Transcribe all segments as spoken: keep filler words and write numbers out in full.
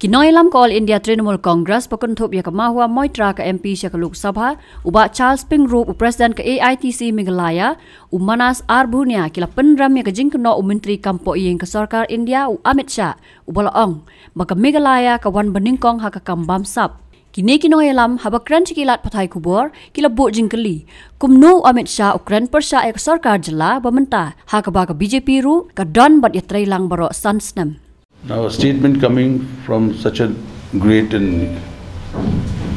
Nongïalam ka All India Trinamool Congress ba kynthup ïa ka Mahua Moitra ka M P sha ka Lok Sabha, u Bah Charles Pyngrope, u President ka A I T C Meghalaya, u Manas R Bhunia, ki la pynrem ïa ka jingkynnoh u Myntri Kam Pohïing ka Sorkar India, u Amit Shah, uba la ong ba ka Meghalaya ka wan banyngkong ha ka kam bamsap. Kine ki nongïalam, haba kren sha ki lad pathai khubor, ki la buh jingkylli kumno u Amit Shah u kren pyrshah ïa ka sorkar jylla ba mynta, ha kaba ka B J P ruh ka don bad ïatreilang baroh san snem. Now, a statement coming from such a great and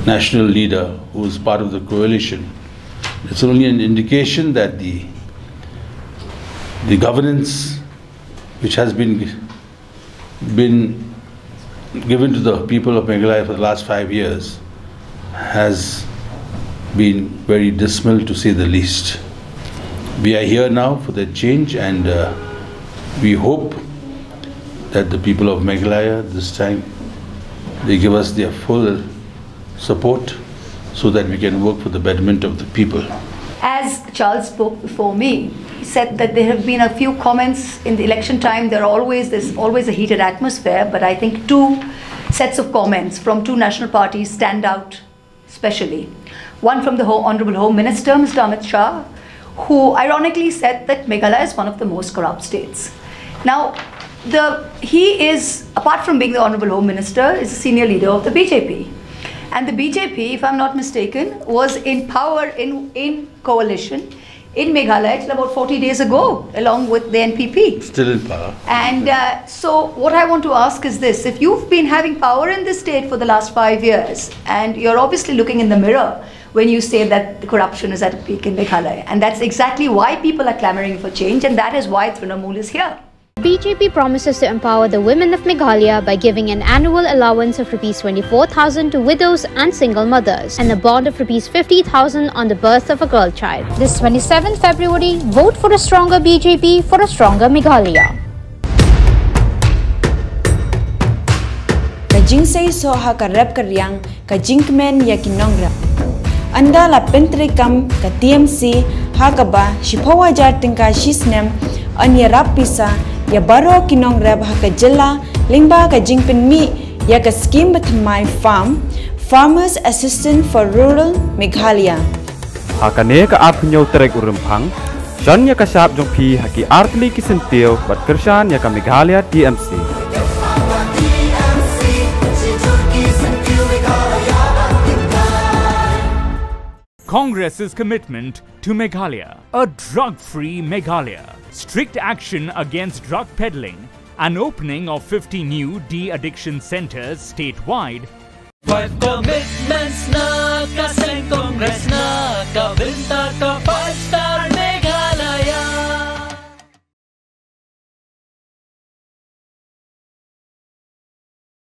national leader who is part of the coalition, it's only an indication that the, the governance which has been, been given to the people of Meghalaya for the last five years has been very dismal, to say the least. We are here now for the change, and uh, we hope that the people of Meghalaya this time, they give us their full support so that we can work for the betterment of the people. As Charles spoke before me, he said that there have been a few comments in the election time. There are always, there's always a heated atmosphere, but I think two sets of comments from two national parties stand out specially. One from the Ho-, Honorable Home Minister, Mister Amit Shah, who ironically said that Meghalaya is one of the most corrupt states. Now, the, he is, apart from being the Honorable Home Minister, is a senior leader of the B J P. And the B J P, if I'm not mistaken, was in power in, in coalition in Meghalaya till about forty days ago, along with the N P P. Still in power. And uh, so, what I want to ask is this. If you've been having power in this state for the last five years, and you're obviously looking in the mirror when you say that the corruption is at a peak in Meghalaya, and that's exactly why people are clamoring for change, and that is why Trinamool is here. B J P promises to empower the women of Meghalaya by giving an annual allowance of rupees twenty-four thousand to widows and single mothers and a bond of rupees fifty thousand on the birth of a girl child. This twenty-seventh February, vote for a stronger B J P, for a stronger Meghalaya. Ka jingseisoh ha ka rep ka riang, ka jingkmen ïa ki nongrep. Ynda la pyntreikam ka T M C ha kaba shiphew hajar tyngka shi snem, yn ïarap pisa ïa baroh ki nongrep ha ka jylla lyngba ka jingpynmih ïa ka skhim bathymmai farm, Farmers Assistance for Rural Meghalaya. Ha kane ka arphew hynñiew tarik u Rymphang, shon ïa ka shap jong phi ha ki artylli ki syntiew bad kyrshan ïa ka Meghalaya T M C. Congress's commitment to Meghalaya. A drug-free Meghalaya. Strict action against drug peddling. An opening of fifty new de-addiction centers statewide. Five commitments na ka